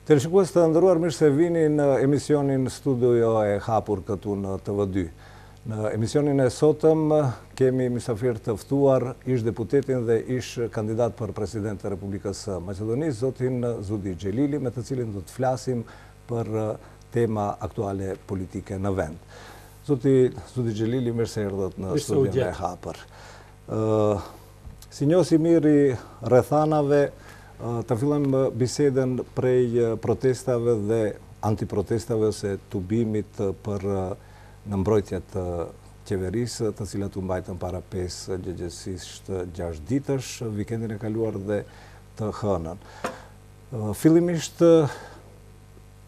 Teleshikues të nderuar, mirë se vini në emisionin Studio e Hapur këtu në TV2. Në emisionin e sotëm kemi mysafir të ftuar ish deputetin dhe ish kandidat për president të Republikës së Maqedonisë, zotin Zudi Xhelili, me të cilin do të flasim për tema aktuale politike në vend. Zoti Zudi Xhelili, mirë se erdhët në studion e hapur. Si njohës i mirë i rrethanave, ta fillojmë bisedën prej protestave dhe antiprotestave ose tubimit për në mbrojtje të qeverisë, të cilat u mbajtën para 5 gjegjësisht 6 ditësh, vikendin e kaluar dhe të hënën. Fillimisht,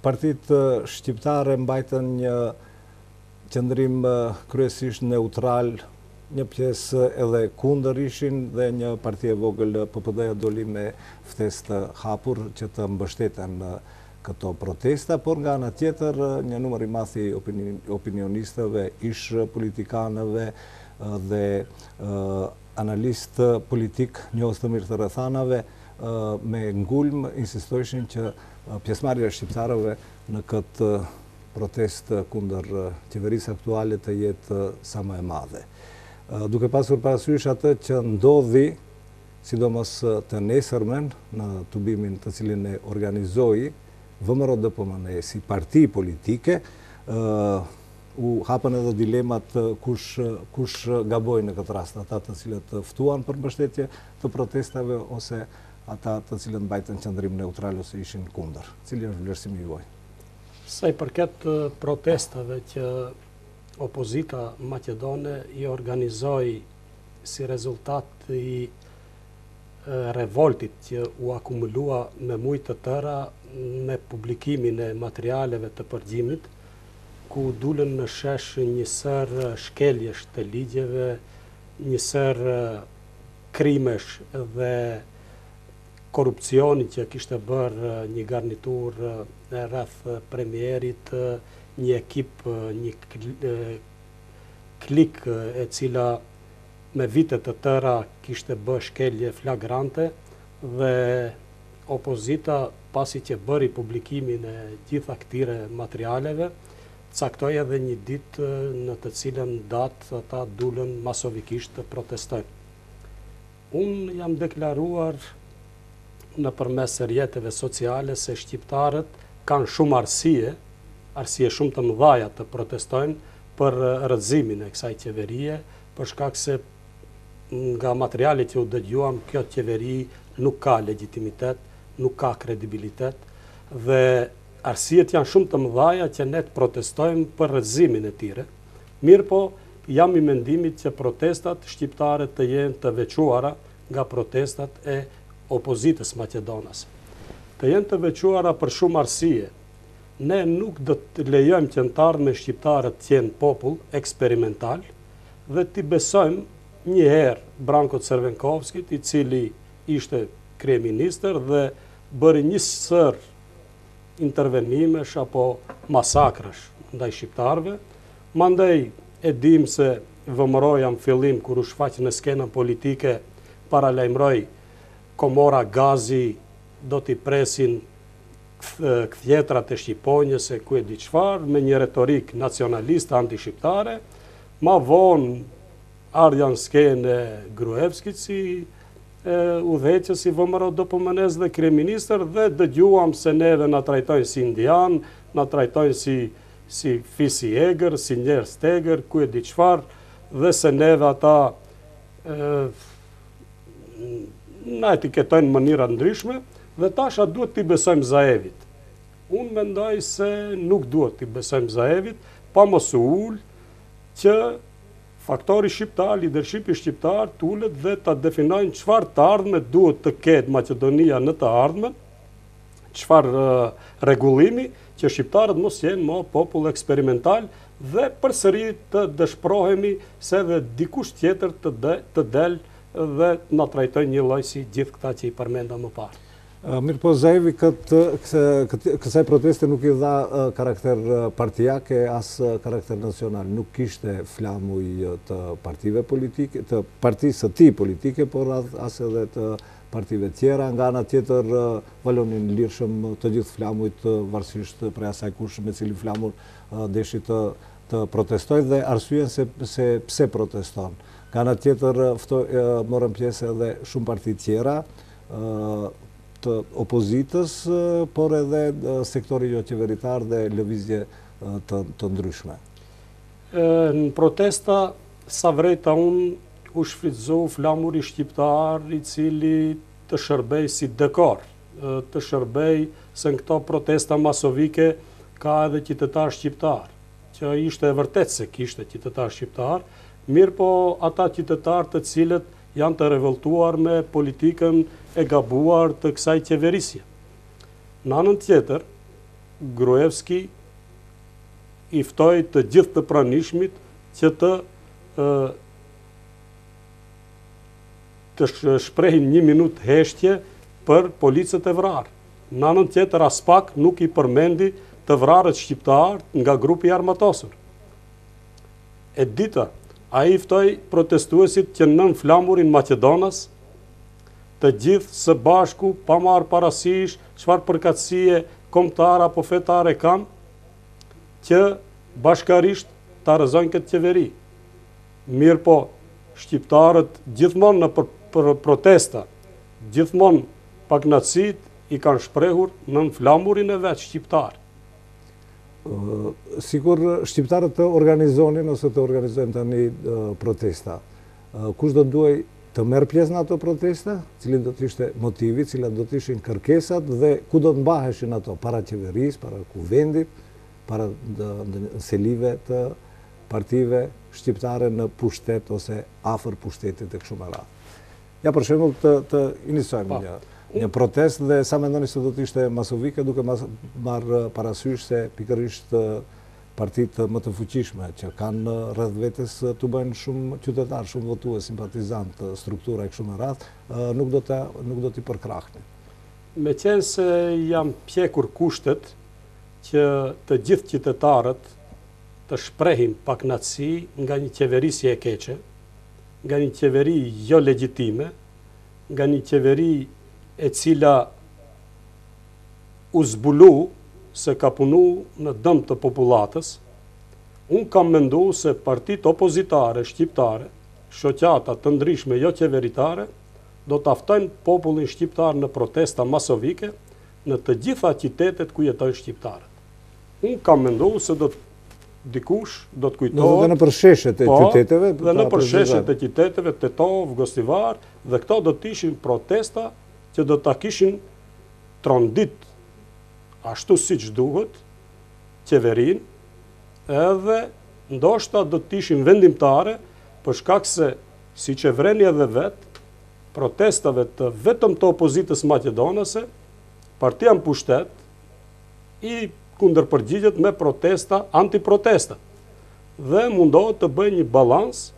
partitë shqiptare mbajtën një qëndrim kryesisht neutral, një pjesë edhe kundër ishin dhe një parti e vogël PPD-ja doli me ftesë të hapur që të mbështeten këto protesta, por nga ana tjetër një numër i madh i opinionistëve, ish politikanëve dhe analistë politikë, njohës të mirë të rrethanave, me ngulm insistojshin që pjesëmarrja e shqiptarëve në këtë protestë kundër qeverisë aktuale të jetë sa më e madhe. Duke pasur parasysh atë që ndodhi, sidomos të nesërmen në tubimin të cilin e organizoi VMRO-DPMNE si parti politike, u hapën edhe dilemat kush, kush gaboi në këtë rast, ata të cilët ftuan për mbështetje të protestave ose ata të cilët mbajtën qëndrim neutral ose ishin kundër. Cili është vlerësimi juaj? Sa i përket protestave që opozita maqedone i organizoi si rezultat i revoltit që u akumulua me muaj të tëra me publikimin e materialeve të përgjimit, ku dulën në shesh një sërë shkeljesh të ligjeve, një sërë krimesh dhe korrupsioni që kishte bërë një garniturë rreth premierit, një ekip, një klikë e cila me vite të tëra kishte bërë shkelje flagrante dhe opozita pasi që bëri publikimin e gjitha këtyre materialeve, caktoi edhe një ditë në të cilën datë ata dulën masovikisht të protestojnë. Unë jam deklaruar nëpërmes rrjeteve sociale se shqiptarët kanë shumë arsye, arsye shumë të mëdhaja të protestojnë për rrëzimin e kësaj qeverie, për shkak se nga materialet që u dëgjuam, kjo qeveri nuk ka legjitimitet, nuk ka kredibilitet dhe arsyet janë shumë të mëdhaja që ne të protestojmë për rrëzimin e tyre. Mirëpo, jam i mendimit që protestat shqiptare të jenë të veçuara nga protestat e opozitës maqedonase. Të jenë të veçuara për shumë arsye. Ne nuk do të lejojmë që në të ardhmen shqiptarët të jenë popull eksperimental dhe t'i besojmë një herë Branko Crvenkovskit, i cili ishte kryeministër dhe bëri një sërë intervenimesh apo masakrash ndaj shqiptarëve. Mandej e dimë se VMRO-ja në fillim kur u shfaq në skenën politike paralajmëroi komora gazi do t'i presin kthetrat e shqiponjës e ku e di çfarë me një retorikë nacionaliste antishqiptare. Ma vonë ardhja në skenë e Gruevskit si udhëheqës i VMRO-DPMNE-së dhe kryeministër dhe dëgjuam se neve na trajtojnë si indianë, na trajtojnë si si fis i egër, si njerëz të egër, ku e di çfarë, dhe se neve ata na etiketojnë në mënyra të ndryshme dhe tash a duhet t'i besojmë Zaevit. Unë mendoj se nuk duhet t'i besojmë Zaevit, pa mos u ul që Faktori shqiptar, lidershipi shqiptar të ulet dhe ta definojnë çfarë të ardhme duhet të ketë Maqedonia në të ardhmen, çfarë rregullimi që shqiptarët mos jenë më popull eksperimental dhe përsëri të dëshpërohemi se edhe dikush tjetër të, de, të del dhe të na trajtojë njëlloj si gjithë këta që i përmenda më parë. Mirëpo Zaevi këtë, kësaj proteste nuk i dha karakter partiak e as karakter nacional. Nuk kishte flamuj të partive politike, të partisë së tij politike, por as edhe të partive tjera. Nga ana tjetër valonin lirshëm të gjithë flamujt varësisht prej asaj kush me cilin flamur deshi të të protestojë dhe arsyen se se pse proteston. Nga ana tjetër morën pjesë edhe shumë parti tjera të opozitës, por edhe sektori joqeveritar dhe lëvizje të të ndryshme. Në protesta, sa vrejta unë, u shfrytëzu flamuri shqiptar i cili të shërbej si dekor, të shërbej se në këto protesta masovike ka edhe qytetarë shqiptarë, që ishte e vërtetë se kishte qytetarë shqiptarë, mirëpo ata qytetarë të cilët janë të revoltuar me politikën e gabuar të kësaj qeverisje. Në anën tjetër, Gruevski i ftoi të gjithë të pranishmit që të të shprehin një minutë heshtje për policët e vrarë. Në anën tjetër aspak nuk i përmendi të vrarët shqiptarë nga grupi i armatosur. E dyta, ai i ftoi protestuesit që nën flamurin maqedonas, të gjithë së bashku pa marrë parasysh çfarë përkatësie kombëtare apo fetare kanë, që bashkarisht ta rrëzojnë këtë qeveri. Mirëpo, shqiptarët gjithmonë nëpër protesta, gjithmonë pakënaqësitë i kanë shprehur nën flamurin e vet shqiptar. Sikur shqiptarët të organizonin ose të organizojnë tani protesta, kush do të duhej të merr pjesë në ato protesta, cili do të ishte motivi, cilat do të ishin kërkesat dhe ku do të mbaheshin ato, para qeverisë, para kuvendit, para selive të partive shqiptare në pushtet ose afër pushtetit e kështu me radhë. Ja për shembull të të iniciojmë po. një një protestë dhe sa mendoni se do të ishte masovike duke marrë parasysh se pikërisht partitë më të fuqishme që kanë rreth vetes tubojnë shumë qytetarë, shumë votues, simpatizantë, struktura e kështu me radhë, nuk do të nuk do t'i përkrahnin. Meqenëse janë pjekur kushtet që të gjithë qytetarët të shprehin pakënaqësi nga një qeverisje e keqe, nga një qeveri jo legjitime, nga një qeveri e cila u zbulu se ka punu në dëm të popullatës, unë kam mendu se partitë opozitare shqiptare, shoqata të ndryshme joqeveritare, do ta ftojnë popullin shqiptar në protesta masovike në të gjitha qytetet ku jetojnë shqiptarët. Unë kam mendu se do të dikush do të kujtohet... Dhe nëpër sheshet e po, qyteteve... Dhe nëpër sheshet e qyteteve, Tetovë, Gostivar, dhe këto do të ishin protesta që do ta kishin trondit ashtu siç duhet qeverinë, edhe ndoshta do të ishin vendimtare për shkak se siç e vreni edhe vetë, protestave të vetëm të opozitës maqedonase, partia në pushtet i kundërpërgjigjet me protesta, antiprotesta. Dhe mundohet të bëjë një balans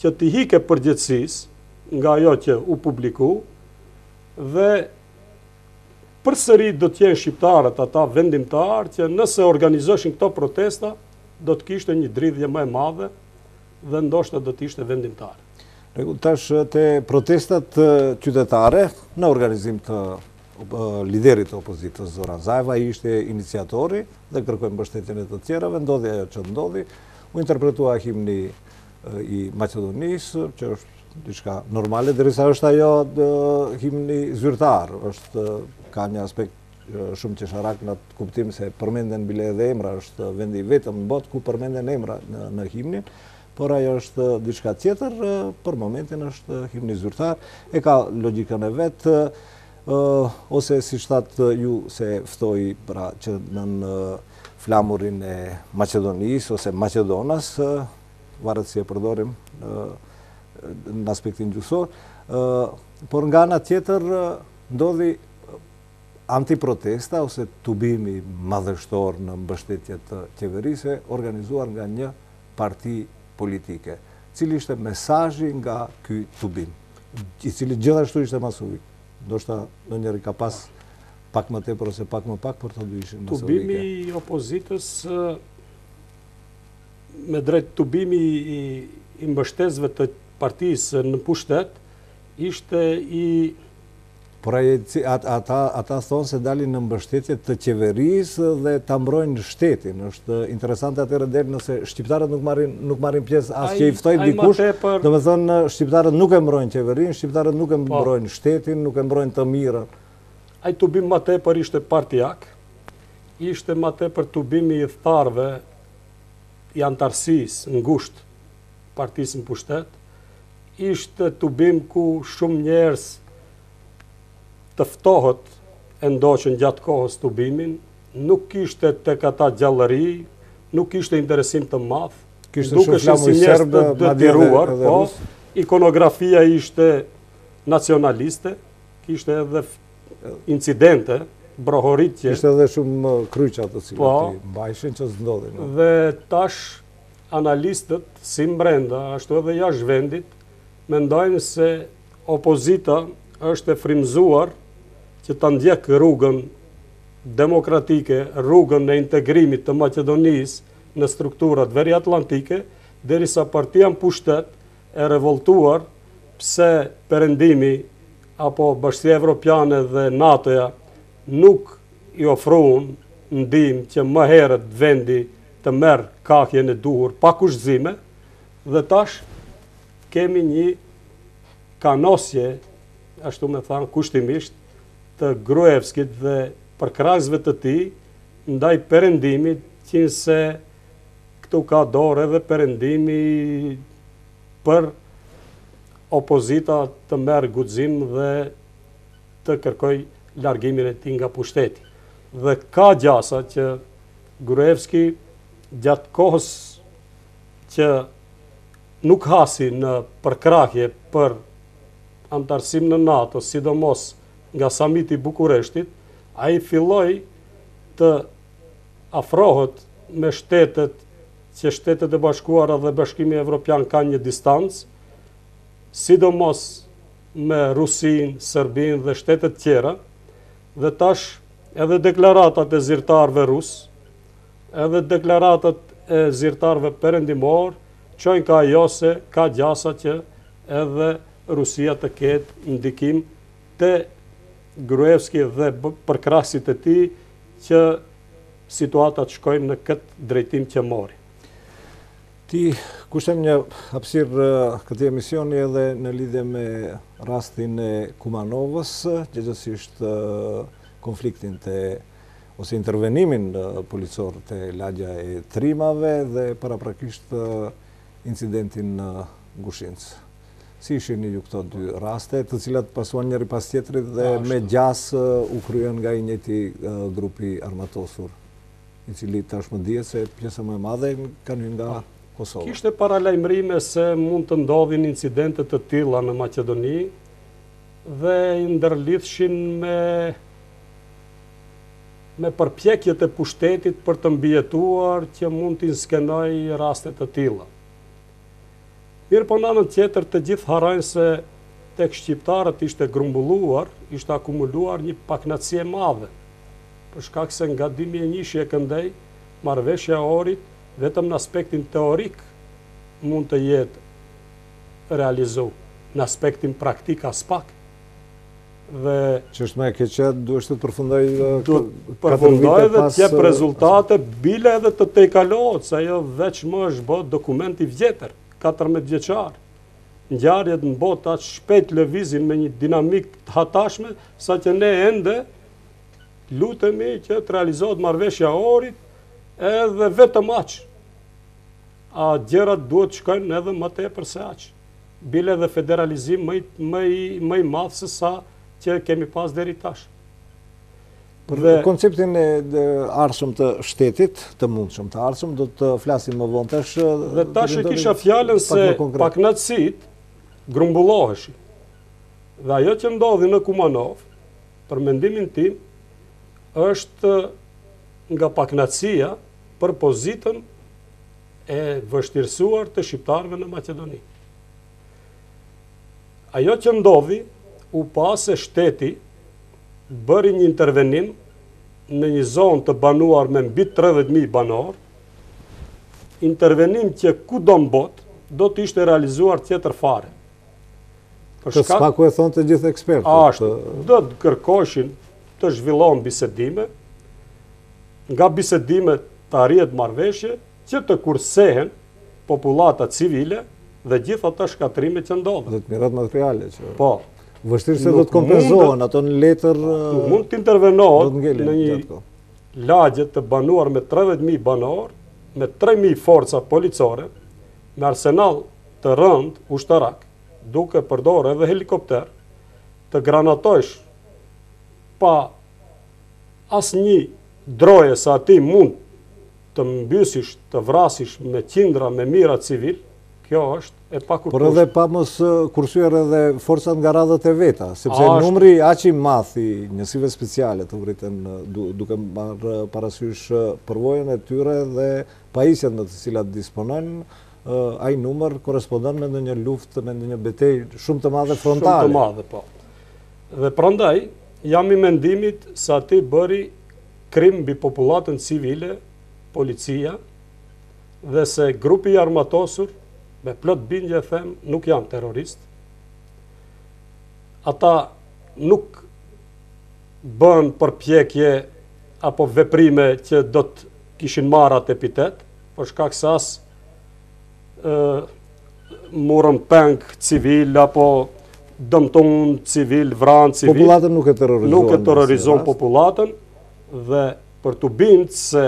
që t'i hike përgjegjësisë nga ajo që u publiku dhe përsëri do të jenë shqiptarët ata vendimtarë që nëse organizoshin këto protesta, do të kishte një dridhje më e madhe dhe ndoshta do të ishte vendimtare. Rregull, tash te protestat qytetare në organizim të liderit të opozitës Zoran Zaev, ai ishte iniciatori dhe kërkoi mbështetjen e të tjerëve, ndodhi ajo që ndodhi, u interpretua himni i Maqedonisë, që është diçka normale, derisa është ajo himni zyrtar, është ka një aspekt shumë qesharak në atë kuptim se përmenden bile edhe emra, është vendi i vetëm në botë ku përmenden emra në, në himnin, por ajo është diçka tjetër, për momentin është himni zyrtar, e ka logjikën e vet, ose siç thatë ju se ftoi pra që nën flamurin e Maqedonisë ose Maqedonas, varet si e përdorim në aspektin gjuhësor, por nga ana tjetër ndodhi antiprotesta ose tubimi madhështor në mbështetje të qeverisë organizuar nga një parti politike. Cili ishte mesazhi nga ky tubim, i cili gjithashtu ishte masovik? Ndoshta ndonjëri ka pas pak më tepër ose pak më pak, por të dy ishin masovike. Tubimi i opozitës me drejt tubimi i, i mbështetësve të partisë në pushtet ishte i Por ai ata ata thonë se dalin në mbështetje të qeverisë dhe ta mbrojnë shtetin. Është interesante atëherë del nëse shqiptarët nuk marrin nuk marrin pjesë as që i ftoi dikush, domethënë shqiptarët nuk e mbrojnë qeverinë, shqiptarët nuk e po. mbrojnë shtetin, nuk e mbrojnë të mirën. Ai tubim më tepër ishte partiak, ishte më tepër tubimi i ithtarëve i anëtarësisë ngushtë partisë në pushtet, Ishte tubim ku shumë njerëz të ftohët e ndoqën gjatë kohës tubimin, nuk kishte tek ata gjallëri, nuk kishte interesim të madh, kishte shumë flamuj si njerëz të detyruar, po, ikonografia ishte nacionaliste, kishte edhe incidente, brohoritje. Kishte edhe shumë kryqa të cilat po, i mbajshin që s'ndodhin. Dhe tash Analistët, si mbrenda, ashtu edhe jashtë vendit, mendojnë se opozita është e frymëzuar që ta ndjekë rrugën demokratike, rrugën e integrimit të Maqedonisë në strukturat veriatlantike, derisa partia në pushtet e revoltuar pse Perëndimi apo Bashkësia Evropiane dhe NATO-ja nuk i ofruan ndihmë që më herët vendi të merr kahjen e duhur pa kushtëzime dhe tash kemi një kanosje, ashtu me thanë, kushtimisht, të Gruevskit dhe përkrahësve të tij ndaj Perëndimit, kinse këtu ka dorë edhe Perëndimi për opozita të merr guxim dhe të kërkojë largimin e tij nga pushteti. Dhe ka gjasa që Gruevski gjatë kohës që nuk hasi në përkrahje për anëtarësim në NATO, sidomos nga samiti i Bukureshtit, ai filloi të afrohet me shtetet që Shtetet e Bashkuara dhe Bashkimi Evropian kanë një distancë, sidomos me Rusinë, Serbinë dhe shtetet tjera, dhe tash edhe deklaratat e zyrtarëve rusë, edhe deklaratat e zyrtarëve perëndimorë, çojnë ka ajo se ka gjasa që edhe Rusia të ketë ndikim te Gruevski dhe përkrahësit e tij që situata të shkojnë në këtë drejtim që mori. T'i kushtojmë një hapësirë këtij emisioni edhe në lidhje me rastin e Kumanovës, gjegjësisht konfliktin te ose intervenimin policor te lagja e Trimave dhe paraprakisht incidentin në Gushincë. Si i shihni ju këto dy raste, të cilat pasuan njëri pas tjetrit dhe me gjasë u kryen nga i njëjti grup i armatosur? i cili tashmë dihet se pjesa më e madhe kanë hyrë nga po. Kosova. Kishte paralajmërime se mund të ndodhin incidente të tilla në Maqedoni dhe i ndërlidhshin me me përpjekjet e pushtetit për të mbijetuar që mund të inskenojë raste të tilla. Mirëpo në anën tjetër të gjithë harrojnë se tek shqiptarët ishte grumbulluar, ishte akumuluar një pakënaqësi e madhe. Për shkak se nga 2001-shi e këndej, marrëveshja e Ohrit vetëm në aspektin teorik mund të jetë realizu, në aspektin praktik aspak. Dhe që është më e keqja, duhet të përfundojë duhet të përfundojë dhe të jep rezultate, bile edhe të tejkalohet, se ajo veç më është bë dokument i vjetër, 14 vjeçar. Ngjarjet në botë aq shpejt lëvizin me një dinamikë të hatashme, saqë ne ende lutemi që të realizohet marrëveshja e Ohrit edhe vetëm aq. A gjërat duhet të shkojnë edhe më tepër se aq. Bile edhe federalizim më i, më i, më i madh se sa që kemi pas deri tash. Për dhe, konceptin e ardhshëm të shtetit, të mundshëm të ardhshëm, do të flasim më vonë tash. Dhe tash e kisha fjalën se pakënaqësitë grumbulloheshin. Dhe ajo që ndodhi në Kumanovë, për mendimin tim, është nga pakënaqësia për pozitën e vështirësuar të shqiptarëve në Maqedoni. Ajo që ndodhi U pa se shteti bëri një intervenim në një zonë të banuar me mbi 30.000 banorë, intervenim që kudo në botë do të ishte realizuar tjetër fare. Për shkak... Këtë s'paku e thonë të gjithë ekspertët. Ashtu, do të kërkoshin të zhvillohen bisedime, nga bisedimet të arrihet marrëveshje, që të kursehen popullata civile dhe gjithë ato shkatërrime që ndodhën. Dhe të mirat materiale që... Po. Vështirë se do të kompenzohen, ato në letër... Nuk mund të intervenohet në një lagje të banuar me 30.000 banorë, me 3.000 forca policore, me arsenal të rëndë ushtarak, duke përdorë edhe helikopter, të granatojsh pa asnjë droje se aty mund të mbysish, të vrasish me qindra, me mijëra civilë, kjo është e pakuptueshme. Por edhe pa mos kursyer edhe forcat nga radhët e veta, sepse numri aq i madh i njësive speciale të vriten duke marrë parasysh përvojën e tyre dhe pajisjet me të cilat disponojnë, ai numër korrespondon me ndonjë luftë, me ndonjë betejë shumë të madhe frontale. Shumë të madhe, po. Dhe prandaj jam i mendimit se aty bëri krim mbi popullatën civile, policia, dhe se grupi i armatosur, me plot bindje them, nuk janë terroristë. Ata nuk bënë përpjekje apo veprime që do të kishin marrë atë epitet, për shkak se as morën peng civil apo dëmtun civil, vranë civil. Popullatën nuk e terrorizuan. Nuk e terrorizuan popullatën dhe për t'u bindë se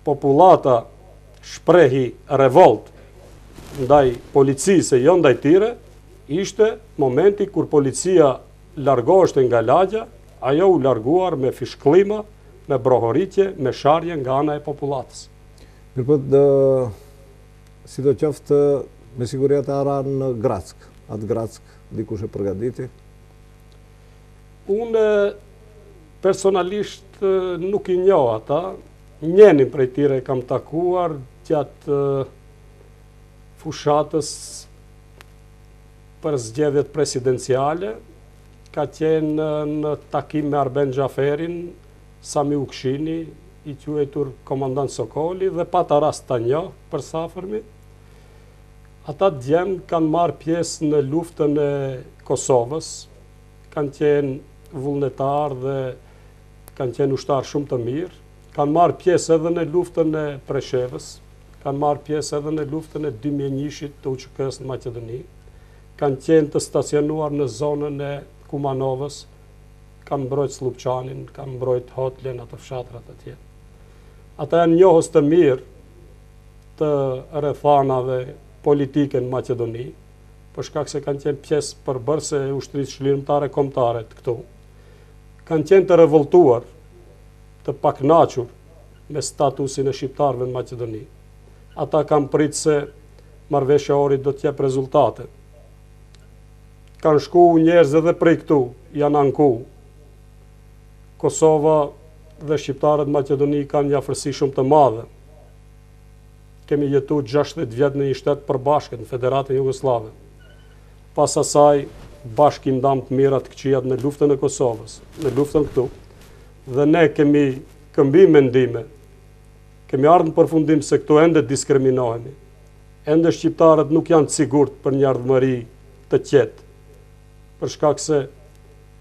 popullata shprehi revoltë ndaj policisë e jo ndaj tyre, ishte momenti kur policia largoheshte nga lagja, ajo u larguar me fishkëllima, me brohoritje, me sharje nga ana e popullatës. Mirëpo, sidoqoftë, me siguri ata ranë në grackë. Atë grackë dikush e përgatiti? Unë personalisht nuk i njoh ata. Njenin prej tyre kam takuar gjatë fushatës për zgjedhjet presidenciale. Ka qenë në takim me Arben Xhaferin, Sami Ukshini, i quajtur Komandant Sokoli dhe pata rast ta njoh për së afërmi. Ata djem kanë marrë pjesë në luftën e Kosovës, kanë qenë vullnetarë dhe kanë qenë ushtarë shumë të mirë, kanë marrë pjesë edhe në luftën e Preshevës, kanë marrë pjesë edhe në luftën e 2001-shit të UÇK-së në Maqedoni, kanë qenë të stacionuar në zonën e Kumanovës, kanë mbrojt Sllupçanin, kanë mbrojt Hotlen, ato fshatrat atje. Ata janë njohës të mirë të rrethanave politike në Maqedoni, për shkak se kanë qenë pjesë përbërëse e ushtrisë çlirimtare kombëtare të këtu. Kanë qenë të revoltuar, të pakënaqur me statusin e shqiptarëve në Maqedoni. Ata kanë prit se marrëveshja e Ohrit do të jep rezultate. Kanë shku njerëz edhe prej këtu, janë anku. Kosova dhe shqiptarët në Maqedoni kanë një afërsi shumë të madhe. Kemi jetu 60 vjet në një shtet përbashkët, në Federatën Jugosllave. Pas asaj, bashkë i ndamë të mirat të këqijat në luftën e Kosovës, në luftën këtu. Dhe ne kemi këmbi mendime, kemi ardhë në përfundim se këtu ende diskriminohemi. Ende shqiptarët nuk janë të sigurt për një ardhmëri të qetë, për shkak se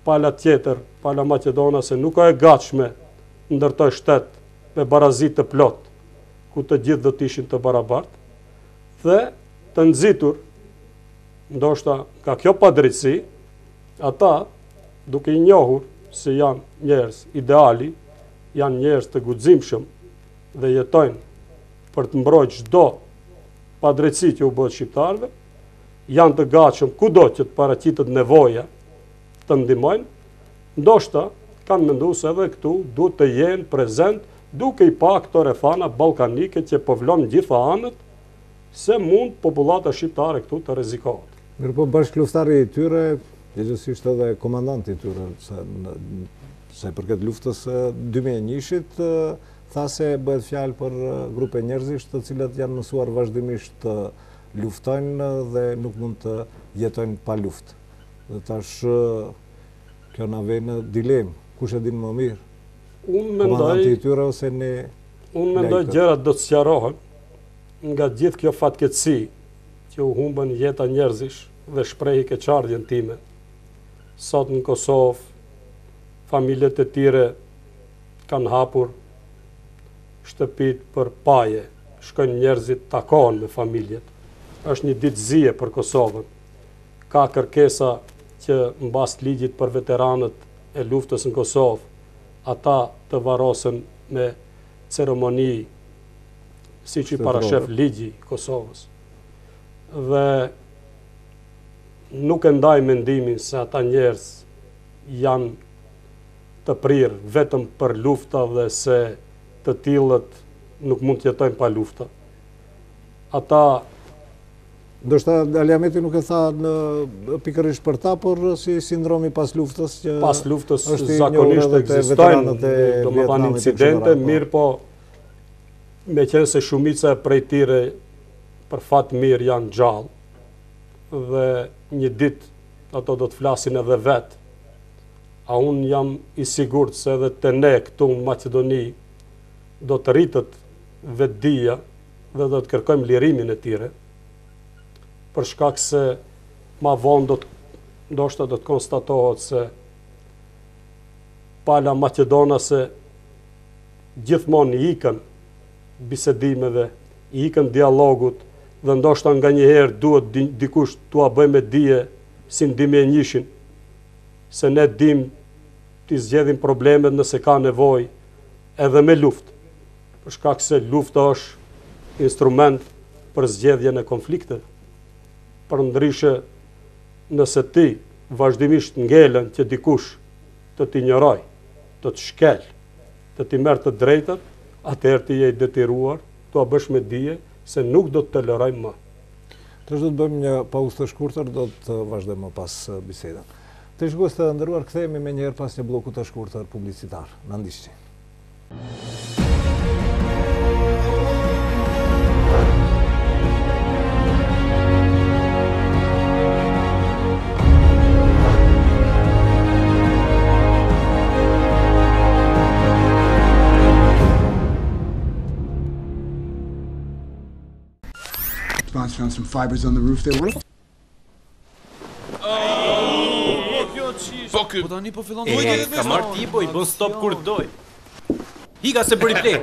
pala tjetër, pala maqedonase nuk o e gatshme të ndërtojë shtet me barazi të plotë, ku të gjithë do të ishin të barabartë, dhe të nxitur, ndoshta nga kjo padrejtësi, ata duke i njohur se janë njerëz ideali, janë njerëz të guximshëm dhe jetojnë për të mbrojtë çdo padrejtësi që u bëhet shqiptarëve, janë të gatshëm kudo që të paraqitet nevoja të ndihmojnë, ndoshta kanë menduar se edhe këtu duhet të jenë prezent duke i pa këto rrethana ballkanike që po vlon gjitha anët se mund popullata shqiptare këtu të rrezikohet. Mirëpo bashkëluftari i tyre, gjegjësisht edhe komandanti i tyre, sa i përket luftës së 2001-shit, tha se bëhet fjalë për grupe njerëzish të cilët janë mësuar vazhdimisht të luftojnë dhe nuk mund të jetojnë pa luftë. Dhe tash kjo na vë në dilemë, kush e din më mirë? Unë mendoj komandanti i tyre ose ne Unë mendoj gjërat do të sqarohen nga gjithë kjo fatkeqësi që u humbën jeta njerëzish dhe shprehi keqardhjen time. Sot në Kosovë familjet e tyre kanë hapur shtëpitë për paje, shkojnë njerëzit takohen me familjet. Është një ditë zie për Kosovën. Ka kërkesa që mbas ligjit për veteranët e luftës në Kosovë, ata të varrosen me ceremoni siç i parashef ligji i Kosovës. Dhe nuk e ndaj mendimin se ata njerëz janë të prirë vetëm për lufta dhe se të tillët nuk mund të jetojnë pa lufta. Ata Ndoshta Ali Ahmeti nuk e tha në pikërisht për ta, por si sindromi pas luftës që pas luftës zakonisht ekzistojnë, domethënë incidente, po. mirëpo meqenëse shumica prej tyre për fat mirë janë gjallë dhe një ditë ato do të flasin edhe vetë. A unë jam i sigurt se edhe te ne këtu në Maqedoni do të rritet vetëdija dhe do të kërkojmë lirimin e tyre, për shkak se ma vonë do të ndoshta do të konstatohet se pala maqedonase gjithmonë i ikën bisedimeve, i ikën dialogut dhe ndoshta nganjëherë duhet dikush t'ua bëjë me dije si në 2001-shin, se ne dim t'i zgjedhim problemet nëse ka nevojë edhe me luftë. për shkak se lufta është instrument për zgjedhjen e konflikteve. Përndryshe, nëse ti vazhdimisht ngelen që dikush të të injorojë, të të shkel, të t'i merr të drejtat, atëherë ti je i detyruar t'ua bësh me dije se nuk do të tolerojmë më. Tash do të bëjmë një pauzë të shkurtër, do të vazhdojmë më pas bisedën. Teleshikues të nderuar, kthehemi menjëherë pas një blloku të shkurtër publicitar. Na ndiqni. Found some fibers on the roof there. Po ky. Po tani po fillon të E, ka marrë Tibo, i bën stop kur doj. Hika se bëri play.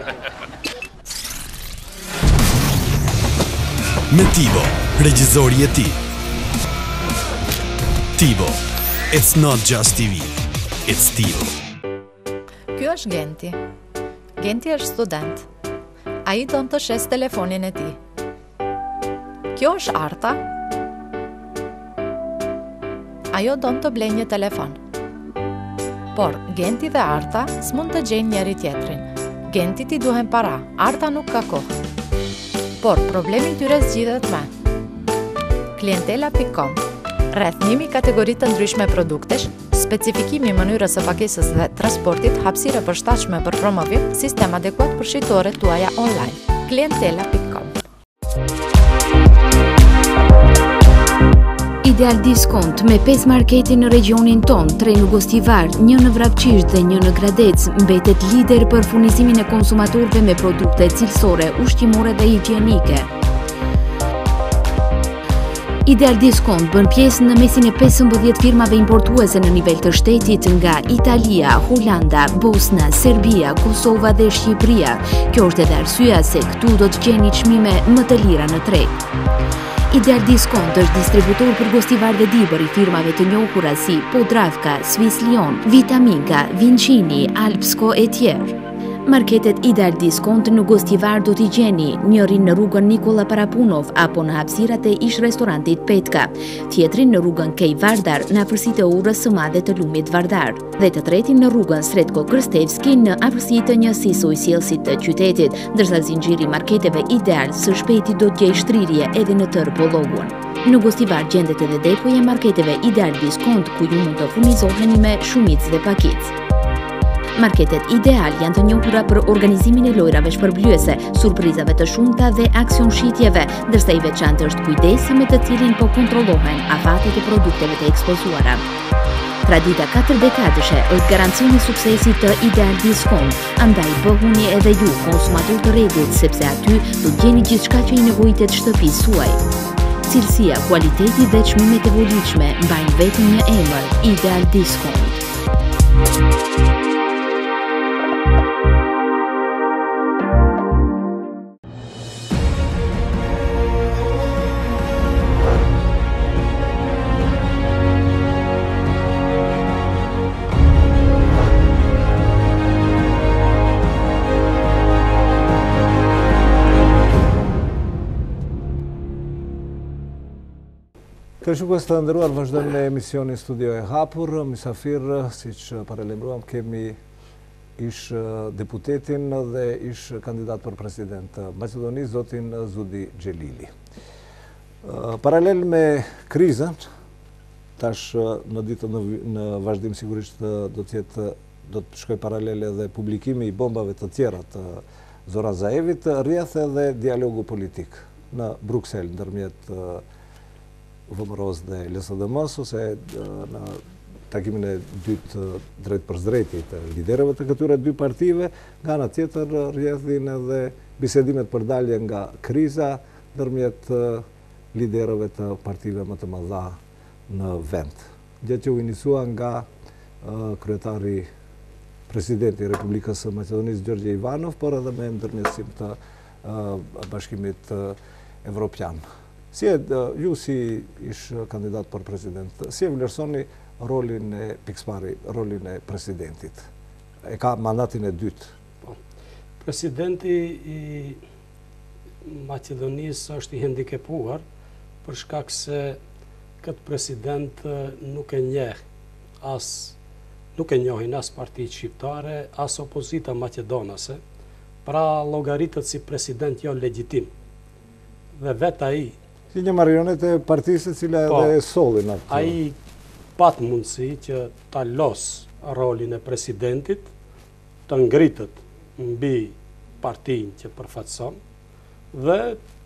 Me Tibo, regjizori je ti. Tibo, it's not just TV, it's Tibo. Ky është Genti. Genti është student. Ai don të shesë telefonin e tij. Kjo është Arta. Ajo don të blejë një telefon. Por, Genti dhe Arta s'mund të gjejnë njëri tjetrin. Gentit i duhen para, Arta nuk ka kohë. Por, problemi i tyre zgjidhet me Klientela.com Rreth 1000 kategori të ndryshme produktesh, Specifikimi i mënyrës së pagesës dhe transportit, hapësirë e përshtatshme për promovim, sistem adekuat për shitoret tuaja online. Klientela.com Ideal Discount me 5 markete në regjionin tonë, 3 në Gostivar, 1 në Vrapçisht dhe 1 në Gradec, mbetet lider për furnizimin e konsumatorëve me produkte cilësore, ushqimore dhe higjienike. Ideal Discount bën pjesë në mesin e 15 firmave importuese në nivel të shtetit nga Italia, Holanda, Bosna, Serbia, Kosova dhe Shqipëria. Kjo është edhe arsyeja se këtu do të gjeni çmime më të lira në treg. Ideal Discount është distributor për Gostivar dhe Dibër i firmave të njohura si Podravka, Swiss Lion, Vitaminka, Vincini, Alpsko e tjerë. Marketet Ideal Discount në Gostivar do t'i gjeni, njërin në rrugën Nikolla Parapunov apo në hapësirat e ish-restorantit Petka, tjetrin në rrugën Kej Vardar në afërsi të urës së madhe të lumit Vardar dhe të tretin në rrugën Sretko Krstevski në afërsi të njësisë së ujësjellësit të qytetit, ndërsa zinxhiri i marketeve Ideal së shpejti do të gjejë shtrirje edhe në tërë Pollogun. Në Gostivar gjendet edhe depoja e marketeve Ideal Discount ku ju mund të furnizoheni me shumicë dhe pakicë. Marketet Ideal janë të njohura për organizimin e lojrave shpërblyese, surprizave të shumta dhe aksion shitjeve, ndërsa i veçantë është kujdesi me të cilin po kontrollohen afatet e produkteve të ekspozuara. Tradita 4 dekadëshe është garancion i suksesit të Ideal Discount, andaj bëhuni edhe ju konsumator të rregullt sepse aty do të gjeni gjithçka që i nevojitet shtëpisë suaj. Cilësia, kualiteti dhe çmimet e volitshme mbajnë vetëm një emër, Ideal Discount. Teleshikues të nderuar, vazhdojmë me emisionin Studio e Hapur. Mysafir, siç paralajmëruam, kemi ish deputetin dhe ish kandidat për president të Maqedonisë, zotin Zudi Xhelili. Paralel me krizën, tash në ditët në, në vazhdim sigurisht do të jetë do të shkojë paralel edhe publikimi i bombave të tjera të Zoran Zaevit, rrjedh edhe dialogu politik në Bruksel ndërmjet VMRO-s dhe LSDM-së ose në takimin e dytë drejtpërsëdrejti të liderëve të këtyre dy partive, nga ana tjetër rrjedhin edhe bisedimet për dalje nga kriza ndërmjet liderëve të partive më të mëdha në vend. Gjë që u inicua nga kryetari presidenti i Republikës së Maqedonisë Gjorgje Ivanov, por edhe me ndërmjetësim të Bashkimit Evropian. Si e, ju si ish kandidat për president, si e vlerësoni rolin e pikësëpari, rolin e presidentit? E ka mandatin e dytë. Po. Presidenti i Maqedonisë është i hendikepuar për shkak se këtë president nuk e njeh as nuk e njohin as partitë shqiptare, as opozita maqedonase, pra llogaritet si president jo legjitim. Dhe vetë ai Si një marionetë e partisë e cila po, edhe e solli në atë. Ai pat mundësi që ta losë rolin e presidentit, të ngritët mbi partinë që përfaqëson dhe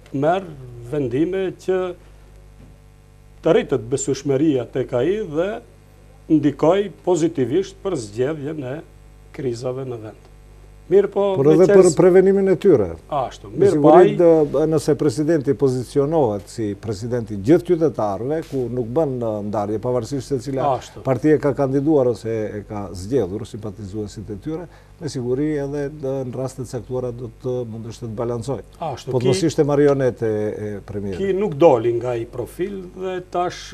të merr vendime që të rritet besueshmëria tek ai dhe ndikojë pozitivisht për zgjedhjen e krizave në vend. Mirëpo, Por edhe për prevenimin e tyre. Ashtu, mirëpo ai... Nëse presidenti pozicionohet si presidenti i gjithë qytetarëve, ku nuk bën ndarje, pavarësisht se cila parti e ka kandiduar ose e ka zgjedhur simpatizuesit e tyre, me siguri edhe në raste të caktuara do të mundesh të balancojë. Po të mos ishte marionetë e premierit. Ky nuk doli nga ai profil dhe tash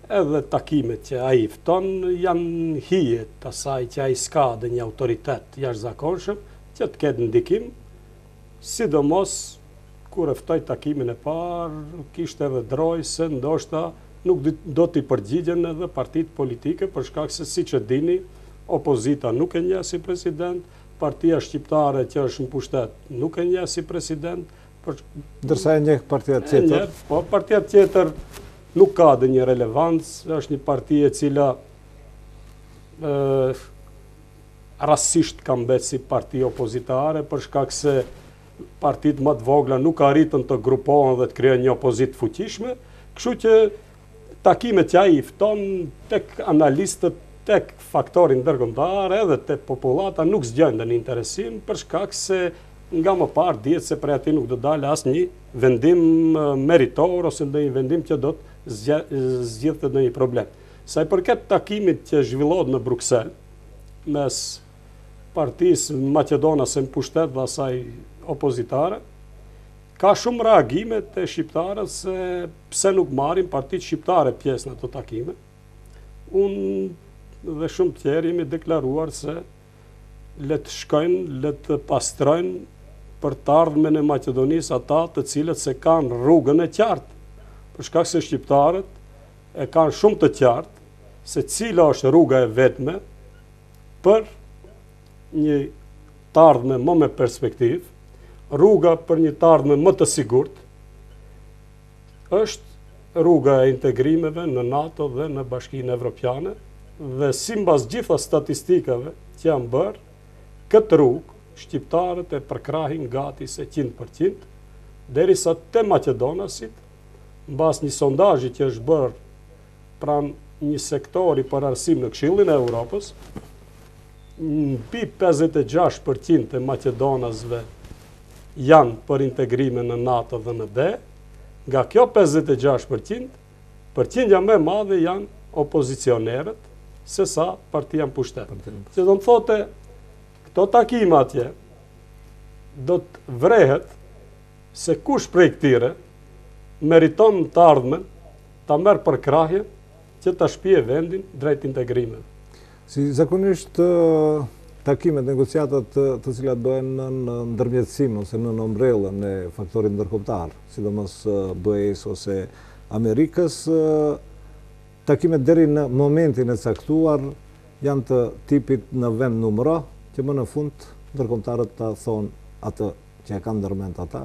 Edhe takimet që ai fton janë hije të asaj që ai s'ka dhe një autoritet të jashtëzakonshëm që të ketë ndikim, sidomos kur e ftoi takimin e parë, kishte edhe drojë se ndoshta nuk do t'i përgjigjen edhe partitë politike për shkak se siç e dini, opozita nuk e njeh si president, partia shqiptare që është në pushtet nuk e njeh si president, Ndërsa e njeh partia tjetër. Po, partia tjetër nuk ka dhe një relevancë, është një parti e cila rastësisht ka mbet si parti opozitare, për shkak se partitë më të vogla nuk arritën të grupohen dhe të krijojnë një opozitë të fuqishme, kështu që takimet që ai i fton tek analistët, tek faktori ndërkombëtar edhe te popullata nuk zgjojnë ndonjë interesim për shkak se nga më parë dihet se prej aty nuk do dalë asnjë vendim meritor ose ndonjë vendim që do të zgjidhte ndonjë problem. Sa i përket takimit që zhvillohet në Bruksel mes partisë maqedonase në pushtet dhe asaj opozitare, ka shumë reagime te shqiptarët se pse nuk marrin partitë shqiptare pjesë në ato takime. Unë dhe shumë tjerë jemi deklaruar se le të shkojnë, le të pastrojnë për të ardhmen e Maqedonisë ata të cilët s'e kanë rrugën e qartë. Për shkak se shqiptarët e kanë shumë të qartë se cila është rruga e vetme për një të ardhme më me perspektivë, rruga për një të ardhme më të sigurt, është rruga e integrimeve në NATO dhe në Bashkimin Evropian dhe simbas gjitha statistikave. që janë bërë, këtë rrugë shqiptarët e përkrahin gati se 100%, derisa te maqedonasit, mbas një sondazhi që është bërë pranë një sektori për arsim në Këshillin e Europës, mbi 56% e maqedonasve janë për integrime në NATO dhe në BE, nga kjo 56%, përqindja më e madhe janë opozicionerët, se sa partia në pushtet. Që do të thote, këto takime atje, do të vrehet se kush prej këtyre meriton të ardhmen ta merr përkrahjen që ta shpie vendin drejt integrimeve. Si zakonisht takimet, negociatat të cilat bëhen në ndërmjetësim ose në ombrellën e faktorit ndërkombëtar, sidomos BE-s ose Amerikës, takimet deri në momentin e caktuar janë të tipit në vend numëro, që më në fund ndërkombëtarët ta thonë atë që e kanë ndërmend ata,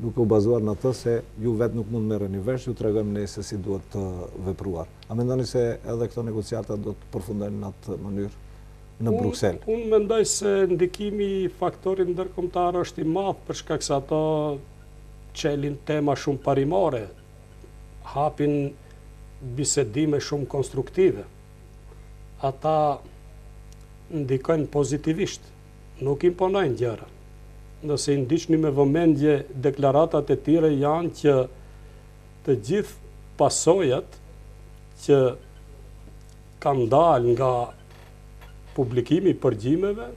duke u bazuar në atë se ju vetë nuk mund merreni vesh, ju tregojmë ne se si duhet të vepruar. A mendoni se edhe këto negociata do të përfundojnë në atë mënyrë në Bruksel? Unë mendoj se ndikimi i faktorit ndërkombëtar është i madh për shkak se ato çelin tema shumë parimore, hapin bisedime shumë konstruktive. Ata ndikojnë pozitivisht, nuk imponojnë gjëra. Nëse i ndiqni me vëmendje deklaratat e tyre janë që të gjithë pasojat që kanë dalë nga publikimi i përgjimeve,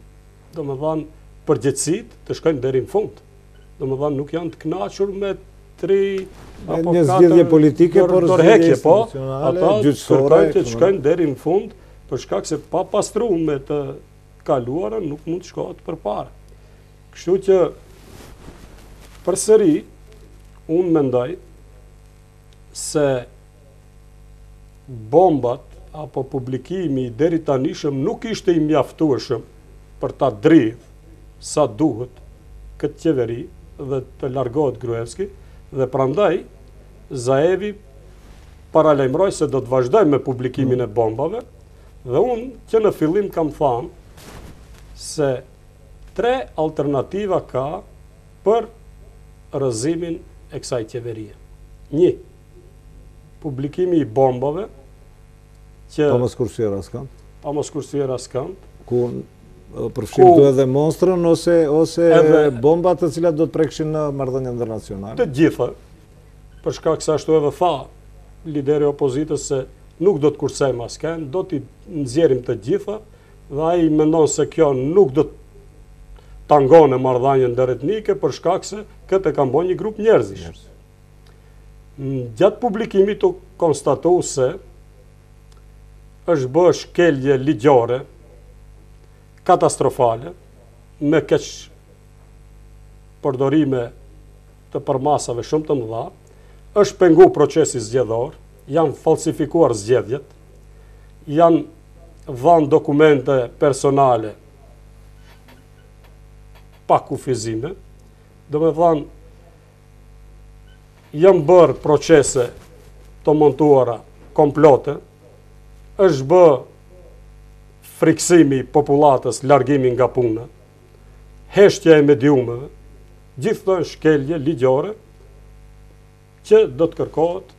domethënë përgjegjësitë të shkojnë deri në fund. Domethënë nuk janë të kënaqur me tri apo një zgjidhje politike, por zgjidhje po, ata kërkojnë të shkojnë deri në fund, për shkak se pa pastru me të kaluarën nuk mund të shkohet përpara. Kështu që përsëri unë mendoj se bombat apo publikimi i deritanishëm nuk ishte i mjaftueshëm për ta dridh sa duhet këtë qeveri dhe të largohet Gruevski dhe prandaj Zaevi paralajmëroi se do të vazhdojë me publikimin e bombave Dhe unë që në fillim kam thanë se tre alternativa ka për rrëzimin e kësaj qeverie. Një, publikimi i bombave që pa mos kursyer askënd. Pa mos kursyer askënd. Ku përfshim këtu edhe monstrën ose ose edhe bombat të cilat do të prekshin në marrëdhënie ndërnacionale. Të gjitha. Për shkak se ashtu edhe tha lideri i opozitës se nuk do të kursejmë askënd, do t'i nxjerrim të gjitha dhe ai mendon se kjo nuk do të tangon marrëdhënie ndëretnike për shkak se këtë e kanë bo një grup njerëzish. Gjatë publikimit u konstatu se është bërë shkelje ligjore katastrofale me keqpërdorime të përmasave shumë të mëdha, është pengu procesi zgjedhor, janë falsifikuar zgjedhjet, janë dhënë dokumente personale pa kufizime, domethënë, janë bërë procese të montuara, komplote, është bërë frikësimi i popullatës, largimi nga puna, heshtja e mediumeve, gjithë këto janë shkelje ligjore që do të kërkohet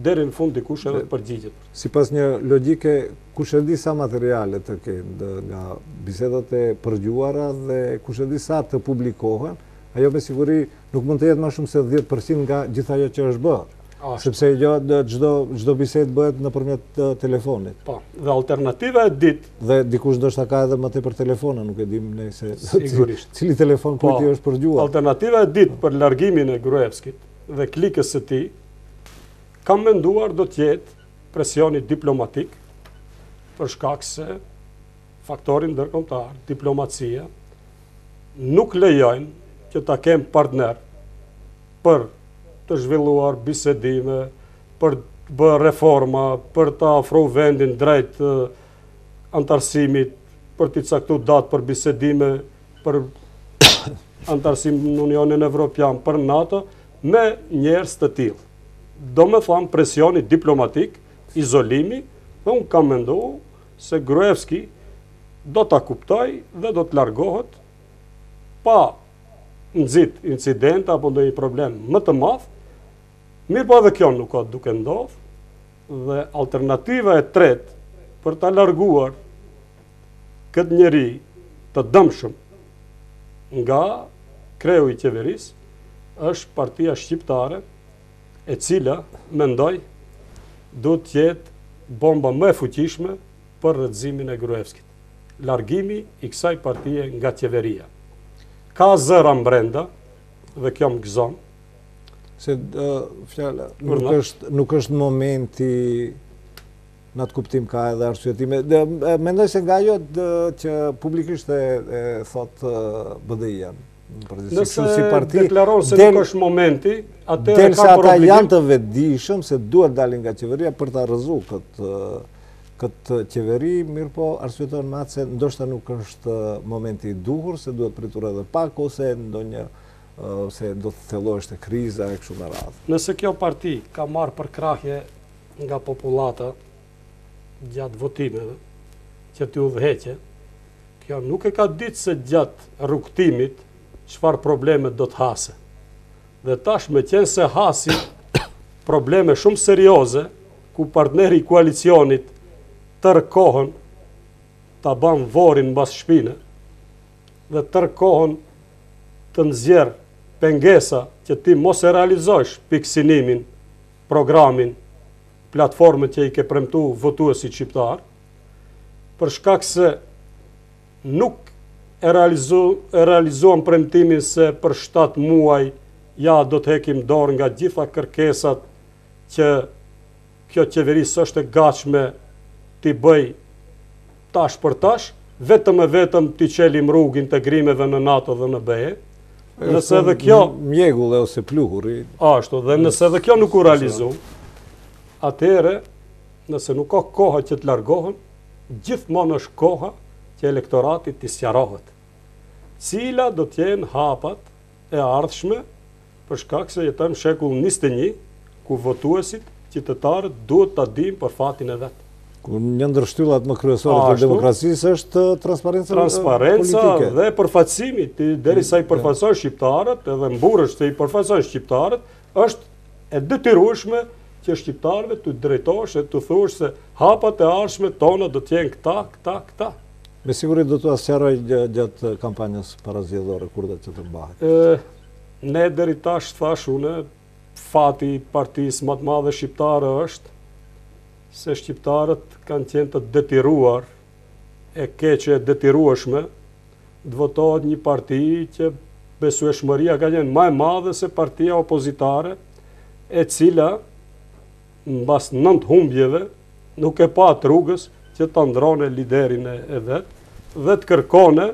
deri në fund dikush edhe të përgjigjet. Sipas një logjike, kush e di sa materiale të kenë nga bisedat e përgjuara dhe kush e di sa të publikohen, ajo me siguri nuk mund të jetë më shumë se 10% nga gjithë ajo që është bërë. Sepse jo çdo çdo bisedë bëhet nëpërmjet telefonit. Po, dhe alternativa e dytë dhe dikush ndoshta ka edhe më tepër telefona, nuk e dim ne se sigurisht cili telefon po, kujt i është përgjuar. Alternativa e dytë për largimin e Gruevskit dhe klikës së tij kam menduar do të jetë presioni diplomatik për shkak se faktori ndërkombëtar, diplomacia nuk lejojnë që ta kemë partner për të zhvilluar bisedime, për të bërë reforma, për të afru vendin drejt anëtarësimit, për t'i caktu datë për bisedime, për anëtarësim në Unionin Evropian, për NATO, me njerëz të tillë. Domethënë, presioni diplomatik, izolimi, dhe unë kam mendu se Gruevski Do ta kuptojë dhe do të largohet pa nxit incidente apo ndonjë problem më të madh, mirëpo edhe kjo nuk ka duke ndodhë, dhe alternativa e tretë për ta larguar këtë njeri të dëmshëm nga kreu i qeverisë është partia shqiptare e cila mendoj duhet të jetë bomba më e fuqishme për rrëzimin e Gruevskit. Largimi i kësaj partie nga qeveria. Ka zëra mbrenda dhe kjo më gëzon. Se fjala nuk është nuk është momenti në atë kuptim ka edhe arsyetime. Mendoj se nga ajo që publikisht e, e thotë BDI-ja. Nëse si parti, deklaron se nuk është momenti, atëherë ka për obligim. Ata janë të vetëdijshëm se duhet dalin nga qeveria për ta rrëzu këtë këtë qeveri, mirëpo arsyeton me atë se ndoshta nuk është momenti i duhur, se duhet pritur edhe pak, ose ndonjë se do të thelloheshte kriza e kështu me radhë. Nëse kjo parti ka marrë përkrahje nga popullata gjatë votimeve, që t'i udhëheqë, kjo nuk e ka ditë se gjatë rrugëtimit çfarë probleme do të hase. Dhe tash meqenëse hasi probleme shumë serioze, ku partneri i koalicionit tërë kohën ta ban vorrin mbas shpine, dhe tërë kohën të nxjerr pengesa që ti mos e realizojsh pikësynimin, programin, platformën që i ke premtu votuesit shqiptar, për shkak se nuk e, realizu, e realizuam premtimin se për 7 muaj ja do të hekim dorë nga gjitha kërkesat që kjo qeveri s'është e gatshme t'i bëj tash për tash, vetëm e vetëm t'i çelim rrugë integrimeve në NATO dhe në BE. Nëse edhe kjo mjegull ose pluhuri. Ashtu, dhe nëse edhe kjo nuk u realizu, atëherë nëse nuk ka koha që të largohen, gjithmonë është koha që elektorati t'i sqarohet. Cila do të jenë hapat e ardhshme për shkak se jetojmë shekull 21, ku votuesit, qytetarët duhet ta dinë për fatin e vet. Ku një ndër shtyllat më kryesore të demokracisë është transparenca Transparenca dhe përfaqësimi, ti derisa i përfaqëson shqiptarët, edhe mburresh se i përfaqëson shqiptarët, është e detyrueshme që shqiptarëve t'u drejtohesh e t'u thuash se hapat e ardhshme tona do të jenë këta, këta, këta. Me siguri do t'ua sqarojë gjatë kampanjës parazgjedhore kurdo që të mbahet. Ne deri tash thash unë, fati i partisë më të madhe shqiptare është se shqiptarët kanë qenë të detyruar e keqe e detyrueshme të votohet një parti që besueshmëria ka qenë më e madhe se partia opozitare, e cila mbas nëntë humbjeve nuk e pa të rrugës që ta ndrone liderin e vet dhe të kërkone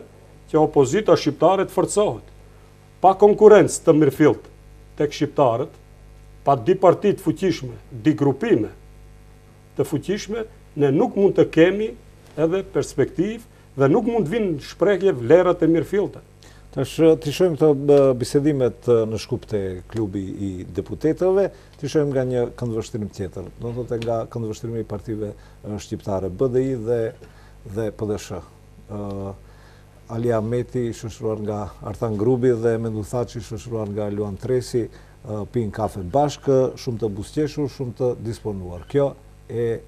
që opozita shqiptare të forcohet. Pa konkurrencë të mirëfilltë tek shqiptarët, pa dy parti të fuqishme, dy grupime të fuqishme, ne nuk mund të kemi edhe perspektivë dhe nuk mund të vinë në shprehje vlerat e mirëfillta. Tash t'i shohim këto bisedimet në Shkup te klubi i deputetëve, t'i shohim nga një këndvështrim tjetër, do të thotë nga këndvështrimi i partive shqiptare, BDI dhe dhe PDSH. Ali Ahmeti i shoqëruar nga Artan Grubi dhe Menduh Thaçi i shoqëruar nga Luan Tresi, pinë kafe bashkë, shumë të buzëqeshur, shumë të disponuar. Kjo e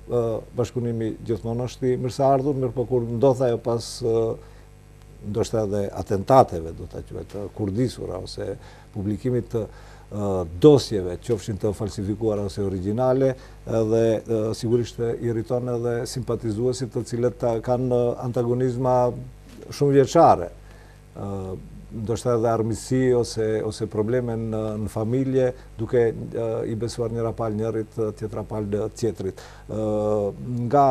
bashkëpunimi gjithmonë është i mirëseardhur, mirëpo kur ndodh ajo pas ndoshta edhe atentateve, do ta quaj të kurdisura ose publikimit të dosjeve, qofshin të falsifikuara ose origjinale, edhe sigurisht irriton edhe simpatizuesit të cilët kanë antagonizma shumëvjeçare ndoshta edhe armiqësi ose ose probleme në në familje, duke i besuar njëra palë njërit, tjetra palë tjetrit. Nga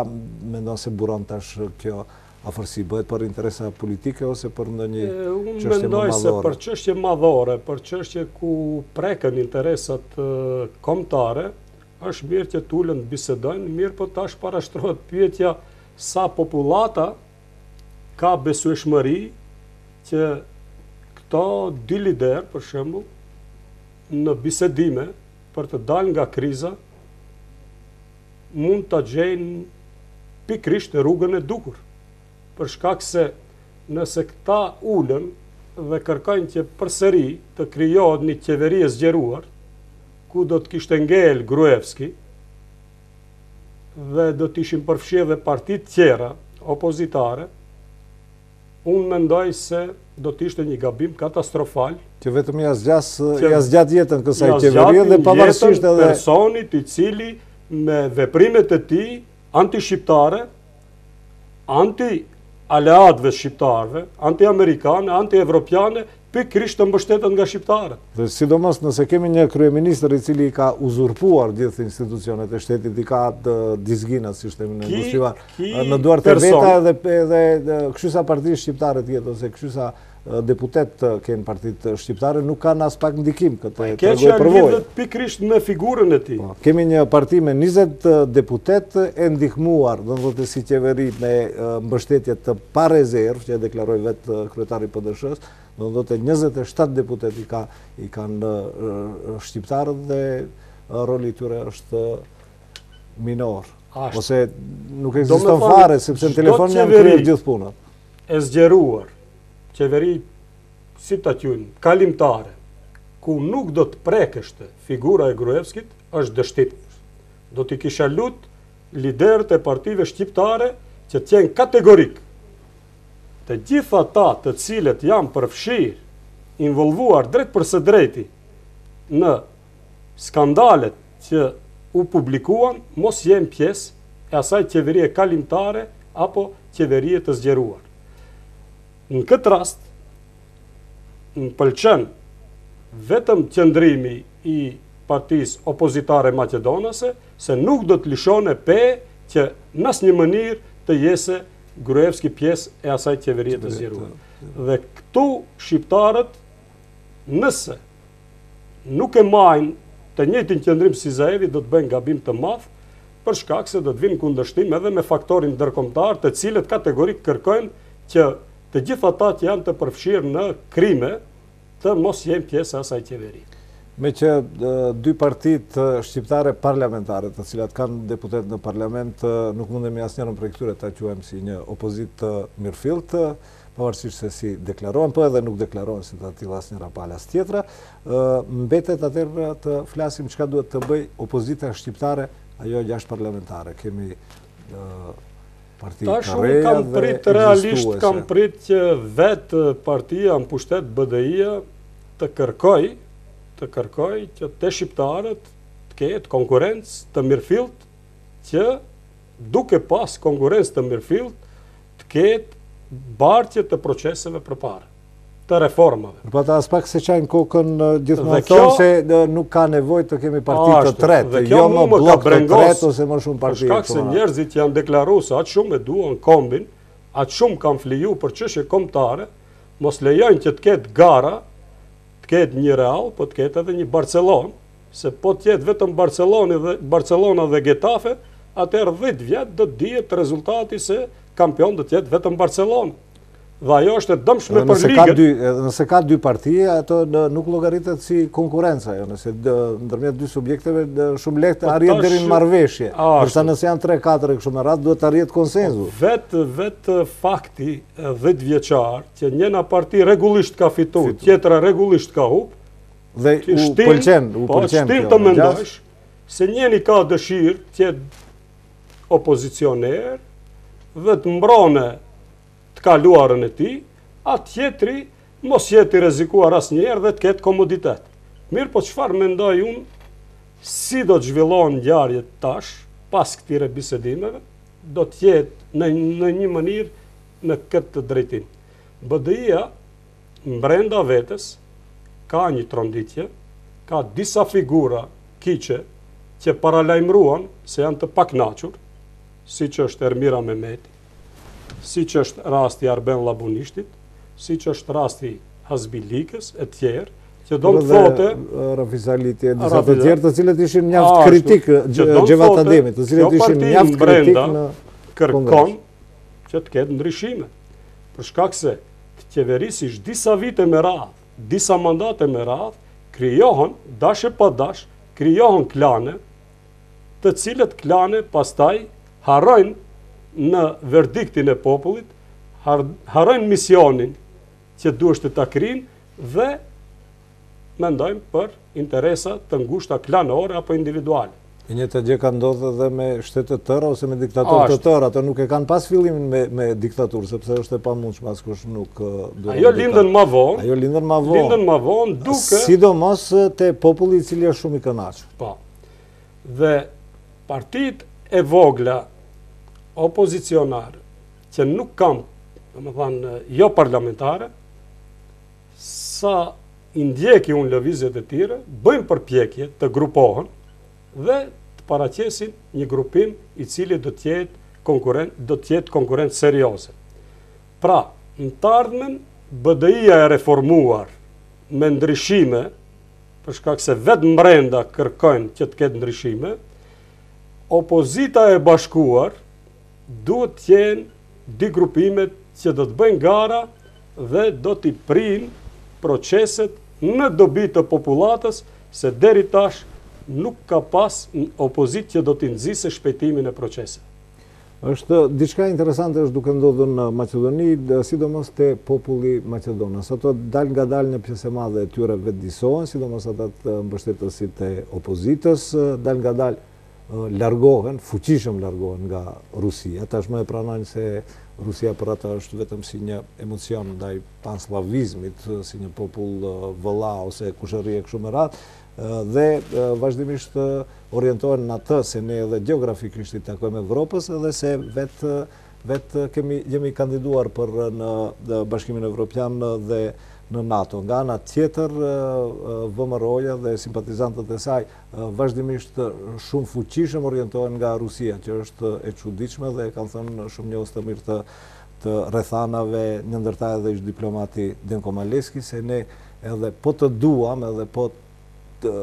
mendon se buron tash kjo afërsi bëhet për interesa politike ose për ndonjë çështje më madhore? Unë mendoj se për çështje madhore, për çështje ku preken interesat kombëtare, është mirë që të ulen të bisedojnë, mirëpo tash parashtrohet pyetja sa popullata ka besueshmëri që këto dy liderë, për shembull, në bisedime për të dalë nga kriza, mund ta gjejnë pikërisht rrugën e duhur. Për shkak se nëse këta ulen dhe kërkojnë që përsëri të krijohet një qeveri e zgjeruar, ku do të kishte ngel Gruevski dhe do të ishin përfshirë edhe partitë tjera opozitare, unë mendoj se do të ishte një gabim katastrofal. Që vetëm ia zgjas, ia zgjat jetën kësaj qeverie dhe pavarësisht edhe personit i cili me veprimet e tij antishqiptare, anti-aleatëve shqiptarëve, anti-amerikane, anti-evropiane, pikërisht të mbështetet nga shqiptarët. Dhe sidomos nëse kemi një kryeministër i cili i ka uzurpuar gjithë institucionet e shtetit, i ka dizginat, si themi në Gostivar, në duart e veta edhe edhe kështu sa parti shqiptare të jetë ose kështu sa deputetë të kenë partitë shqiptare nuk kanë aspak ndikim këtë po, e tregoi përvoja. Lidhet pikërisht me figurën e tij. Po, kemi një parti me 20 deputetë e ndihmuar, do të thotë si qeveri me mbështetje të parezervë që e deklaroi vetë kryetari i PDSH-së, do të thotë 27 deputetë i ka i kanë shqiptarët dhe roli i tyre është minor. Ose nuk ekziston fare, sepse në telefon janë kryer gjithë punët. E zgjeruar, qeveri, si ta quajmë, kalimtare, ku nuk do të prekeshte figura e Gruevskit, është dështim. Do t'i kisha lut liderët e partive shqiptare që të jenë kategorik. Të gjithë ata të cilët janë përfshirë, involvuar drejtpërsëdrejti në skandalet që u publikuan mos jenë pjesë e asaj qeverie kalimtare apo qeverie të zgjeruar. Në këtë rast, më pëlqen vetëm qëndrimi i partisë opozitare maqedonase se nuk do të lëshone pe që në asnjë mënyrë të jese Gruevski pjesë e asaj qeverie të zgjeruar. Dhe këtu shqiptarët nëse nuk e majnë të njëjtin qëndrim si Zaevi do të bëjnë gabim të madh, për shkak se do të vinë në kundërshtim edhe me faktorin ndërkombëtar, të cilët kategorik kërkojnë që të gjithë ata që janë të përfshirë në krime të mos jenë pjesë e asaj qeverie. Meqë dy partitë shqiptare parlamentare, të cilat kanë deputetë në parlament, nuk mundemi asnjërën prej këtyre ta quajmë si një opozitë të mirëfilltë, pavarësisht se si deklarohen, po edhe nuk deklarohen si të atilla as njëra palë as tjetra, mbetet atëherë të flasim çka duhet të bëjë opozita shqiptare, ajo jashtë parlamentare. Kemi parti të reja kam prit, realisht kam prit që vetë partia në pushtet BDI-ja të kërkojë, të kërkojë që te shqiptarët të ketë konkurrencë të mirëfilltë që duke pas konkurrencë të mirëfilltë të ketë bartje të proceseve përpara, të reformave. Po ata aspak s'e çajnë kokën gjithmonë thonë se nuk ka nevojë të kemi parti të tretë, jo më bllok të tretë ose më shumë parti. Për shkak se njerëzit që janë deklaru se aq shumë e duan kombin, aq shumë kanë fliju për çështje kombëtare, mos lejojnë që të ketë gara, të ketë një Real, po të ketë edhe një Barcelonë, Se po të jetë vetëm Barceloni dhe Barcelona dhe Getafe, atëherë 10 vjet do të dihet rezultati se kampion do të jetë vetëm Barcelona. Dhe ajo është e dëmshme për ligën. Ka dy, nëse ka dy parti, ato nuk llogaritet si konkurrenca, jo, nëse ndërmjet dy subjekteve shumë lehtë po arrihet deri në marrëveshje. Ndërsa nëse janë 3, 4 e kështu me radhë, duhet të arrihet konsensus. Po, vetë vetë fakti 10 vjeçar që njëna parti rregullisht ka fitu, tjetra rregullisht ka hup, Dhe u pëlqen, u po, pëlqen kjo. Të mendosh se njëni ka dëshirë të jetë opozicioner dhe të mbrone të kaluarën e tij, a tjetri mos jetë i rrezikuar asnjëherë dhe të ketë komoditet. Mirëpo çfarë mendoj unë, si do të zhvillohen ngjarjet tash, pas këtyre bisedimeve, do të jetë në, në një mënyrë në këtë drejtim. BDI-ja Mbrenda vetes ka një tronditje, ka disa figura kyçe që paralajmëruan se janë të pakënaqur, siç është Ermira Mehmeti, siç është rasti i Arben Llabunishtit, siç është rasti i Hazbi Likës e tjerë, që do të thote Rafis Aliti e disa të tjerë të cilët ishin mjaft kritik Xhevat Ademi, të cilët ishin mjaft kritik në kërkon që të ketë ndryshime. Për shkak se të qeverisish disa vite me radhë, disa mandate me radhë, krijohen, dash e pa dash, krijohen klane, të cilët klane pastaj harrojnë në verdiktin e popullit, Harrojnë misionin që duheshte ta kryjnë dhe mendojnë për interesa të ngushta klanore apo individuale. E njëjta gjë ka ndodhë edhe me shtete të tëra ose me diktatorë të tërë, ato nuk e kanë pas fillimin me, me diktaturë, sepse është e pamundshme, askush nuk duron. Ajo lindën ma vonë. Ajo lindën ma vonë. Lindën ma vonë duke Sidomos te populli i cili është shumë i kënaqur. Po. Dhe partitë e vogla opozicionare që nuk kanë, domethënë, jo parlamentare, sa i ndjeki unë lëvizjet e tyre, bëjnë përpjekje të grupohen dhe të paraqesin një grupim i cili do të jetë konkurrent, do të jetë konkurrent serioze. Pra, në të ardhmen BDI-ja e reformuar me ndryshime, për shkak se vetë mbrenda kërkojnë që të ketë ndryshime, opozita e bashkuar duhet të jenë dy grupimet që do të bëjnë gara dhe do t'i prijnë proceset në dobi të popullatës se deri tash nuk ka pas opozitë që do t'i nxisë shpejtimin e proceseve. Është diçka interesante është duke ndodhur në Maqedoni, sidomos te populli maqedonas. Ato dalëngadalë një pjesë e madhe e tyre vetëdijesohen, sidomos ata të mbështetësit e opozitës, dalëngadalë largohen, fuqishëm largohen nga Rusia. Tashmë e pranojnë se Rusia për ata është vetëm si një emocion ndaj pansllavizmit, si një popull vëlla ose kushëri e kështu me radhë, dhe vazhdimisht orientohen në atë se ne edhe gjeografikisht i takojmë Evropës edhe se vetë vetë kemi jemi kandiduar për në Bashkimin Evropian dhe në NATO. Nga ana tjetër, VMRO-ja dhe simpatizantët e saj vazhdimisht shumë fuqishëm orientohen nga Rusia, që është e çuditshme dhe e kanë thënë shumë njohës të mirë të të rrethanave, një ndër ta edhe ish diplomati Denko Maleski, se ne edhe po të duam, edhe po të,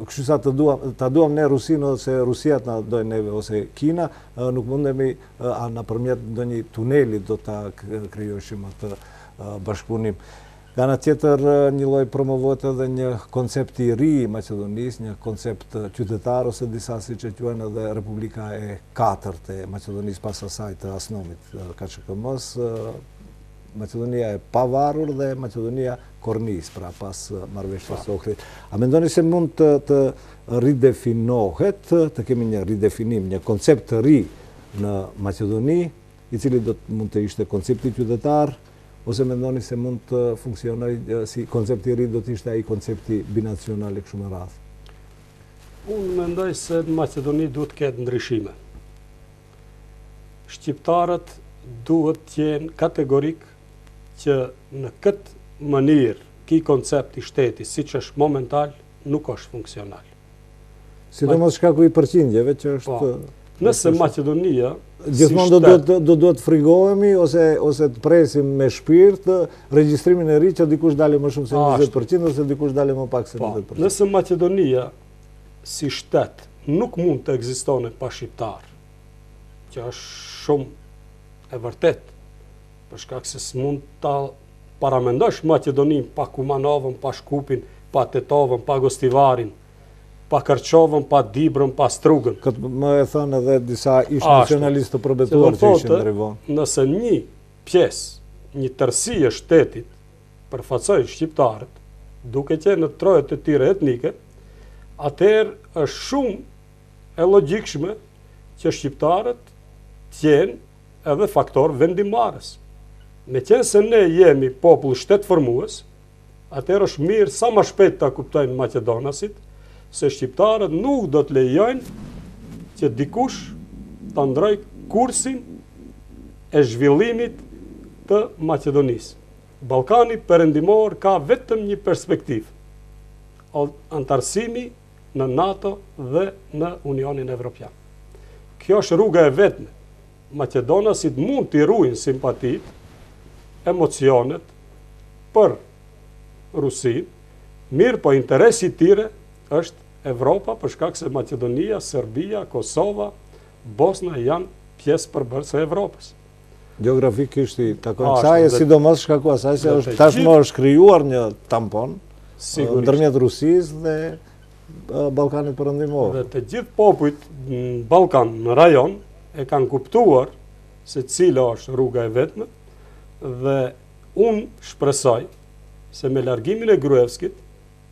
kështu sa të duam, ta duam ne Rusinë ose Rusia të na dojë neve ose Kina, nuk mundemi a nëpërmjet ndonjë tuneli do ta krijojshim atë bashkëpunim. Nga ana tjetër, një lloj promovohet edhe një koncept i ri i Maqedonisë, një koncept qytetar ose disa siç e quajnë edhe Republika e katërt e Maqedonisë pas asaj të ASNOM-it, KÇKM-së, Maqedonia e pavarur dhe Maqedonia kornizë, pra pas marrëveshjes së Ohrit. A mendoni se mund të, të ridefinohet, të kemi një ridefinim, një koncept të ri në Maqedoni, i cili do të mund të ishte koncepti qytetar, ose mendoni se mund të funksionojë si koncept i ri do të ishte ai koncepti binacional e kështu me radhë? Unë mendoj se në Maqedoni duhet të ketë ndryshime. Shqiptarët duhet të jenë kategorik që në këtë mënyrë ky koncept i shtetit, siç është momental, nuk është funksional. Sidomos shkaku i përqindjeve që është... Po, nëse Maqedonia... Gjithmonë do duhet do duhet të frigohemi ose ose të presim me shpirt regjistrimin e ri që dikush dali më shumë se 20% ose dikush dali më pak se 20%. Po, nëse Maqedonia si shtet nuk mund të ekzistone pa shqiptar, që është shumë e vërtet, për shkak se s'mund ta paramendosh Maqedoninë pa Kumanovën, pa Shkupin, pa Tetovën, pa Gostivarin, pa Kërçovën, pa Dibrën, pa Strugën. Këtë më e thënë edhe disa ish nacionalistë të përbetuar që ishin deri vonë. Nëse një pjesë, një tërësi e shtetit përfaqësojnë shqiptarët, duke qenë në trojet e tyre etnike, atëherë është shumë e logjikshme që shqiptarët të jenë edhe faktor vendimmarrës. Meqenëse ne jemi popull shtetformues, atëherë është mirë sa ma shpejt ta kuptojnë maqedonasit se shqiptarët nuk do të lejojnë që dikush ta ndrojë kursin e zhvillimit të Maqedonisë. Ballkani Perëndimor ka vetëm një perspektivë, anëtarësimi në NATO dhe në Unionin Evropian. Kjo është rruga e vetme. Maqedonasit mund t'i ruajnë simpatitë, emocionet për Rusinë, mirëpo interesi i tyre është Evropa për shkak se Maqedonia, Serbia, Kosova, Bosna janë pjesë përbërëse e Evropës. Gjeografikisht i takon kësaj, e sidomos shkaku asaj se është tashmë është krijuar një tampon ndërmjet Rusisë dhe Ballkanit Perëndimor. Dhe të gjithë popujt në Ballkan, në rajon, e kanë kuptuar se cila është rruga e vetme. Dhe unë shpresoj se me largimin e Gruevskit,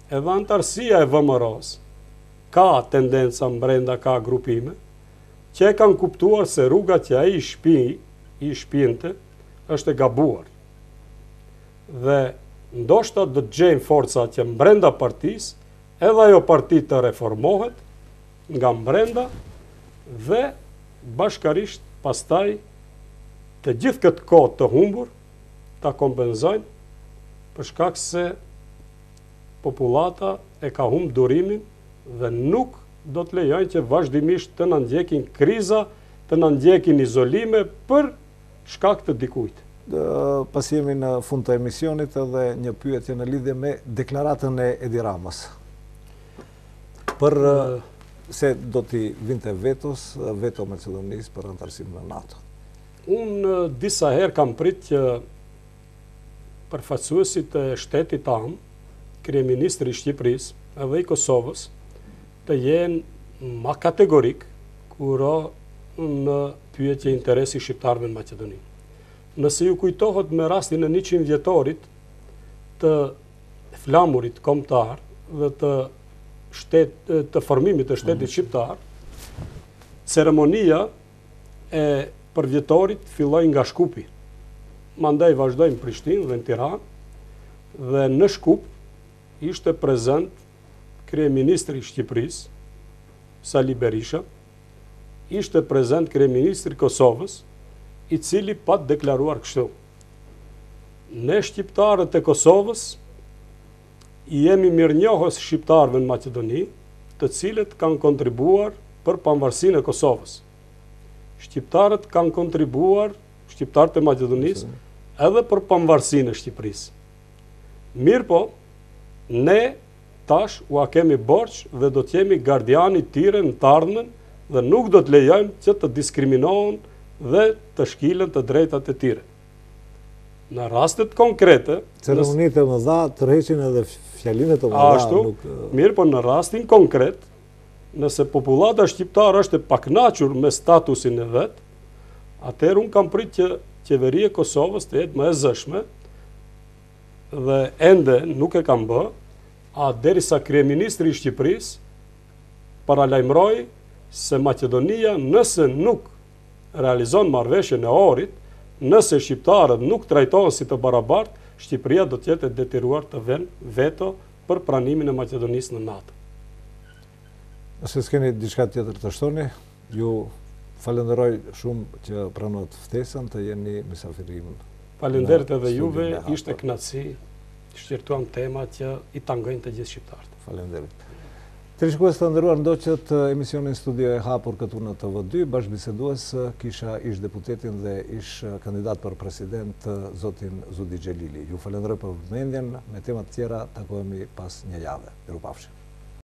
edhe anëtarësia e VMRO-s ka tendenca mbrenda ka grupime që e kanë kuptuar se rruga që ai i shpi, i shpinte është e gabuar. Dhe ndoshta do të gjejnë forca që mbrenda partisë, edhe ajo parti të reformohet nga mbrenda dhe bashkarisht pastaj të gjithë këtë kohë të humbur ta kompenzojnë për shkak se popullata e ka humb durimin dhe nuk do të lejojnë që vazhdimisht të na ndjekin kriza, të na ndjekin izolime për shkak të dikujt. Pasi jemi në fund të emisionit edhe një pyetje në lidhje me deklaratën e Edi Ramës. Për se do t'i vinte vetos, veto Maqedonisë për anëtarësim në NATO. Unë disa herë kam prit që përfaqësuesit e shtetit amë, kryeministri i Shqipërisë edhe i Kosovës, të jenë ma kategorik kur o në pyetje interesi i shqiptarëve në Maqedoni. Nëse ju kujtohet me rastin e 100 vjetorit të flamurit kombëtar dhe të shtet, të formimit të shtetit mm. shqiptar, ceremonia e përvjetorit filloi nga Shkupi. Mandej vazhdoi në Prishtinë dhe në Tiranë dhe në Shkup ishte prezent kryeministri i Shqipërisë, Sali Berisha, ishte prezent kryeministri i Kosovës, i cili pat deklaruar kështu. Ne shqiptarët e Kosovës i jemi mirënjohës shqiptarëve në Maqedoni, të cilët kanë kontribuar për pavarësinë e Kosovës. Shqiptarët kanë kontribuar, shqiptarët e Maqedonisë, edhe për pavarësinë e Shqipërisë. Mirëpo, ne tash ua kemi borxh dhe do të jemi gardiani i tyre në të ardhmen dhe nuk do të lejojmë që të diskriminohen dhe të shkilen të drejtat e tyre. Në rastet konkrete... Ceremonitë e mëdha tërheqin edhe fjalimet e mëdha. Ashtu, mirëpo në rastin konkret, nëse popullata shqiptare është e pakënaqur me statusin e vet, atëherë unë kam prit që qeveria e Kosovës të jetë më e zëshme dhe ende nuk e kam bë, a derisa kryeministri i Shqipërisë paralajmëroi se Maqedonia nëse nuk realizon marrëveshjen e Ohrit, nëse shqiptarët nuk trajtohen si të barabartë, Shqipëria do të jetë e detyruar të vënë veto për pranimin e Maqedonisë në NATO. Nëse s'keni diçka tjetër të shtoni, ju falenderoj shumë që pranuat ftesën të jeni mysafiri im. Faleminderit edhe juve, ishte kënaqësi, shqyrtuam tema që i tangojnë të gjithë shqiptarët. Faleminderit. Teleshikues të nderuar, ndoqët emisionin Studio e Hapur këtu në TV2, bashkëbisedues kisha ish deputetin dhe ish kandidat për president zotin Zudi Xhelili. Ju falenderoj për vëmendjen, me tema të tjera takohemi pas një jave. Mirupafshim.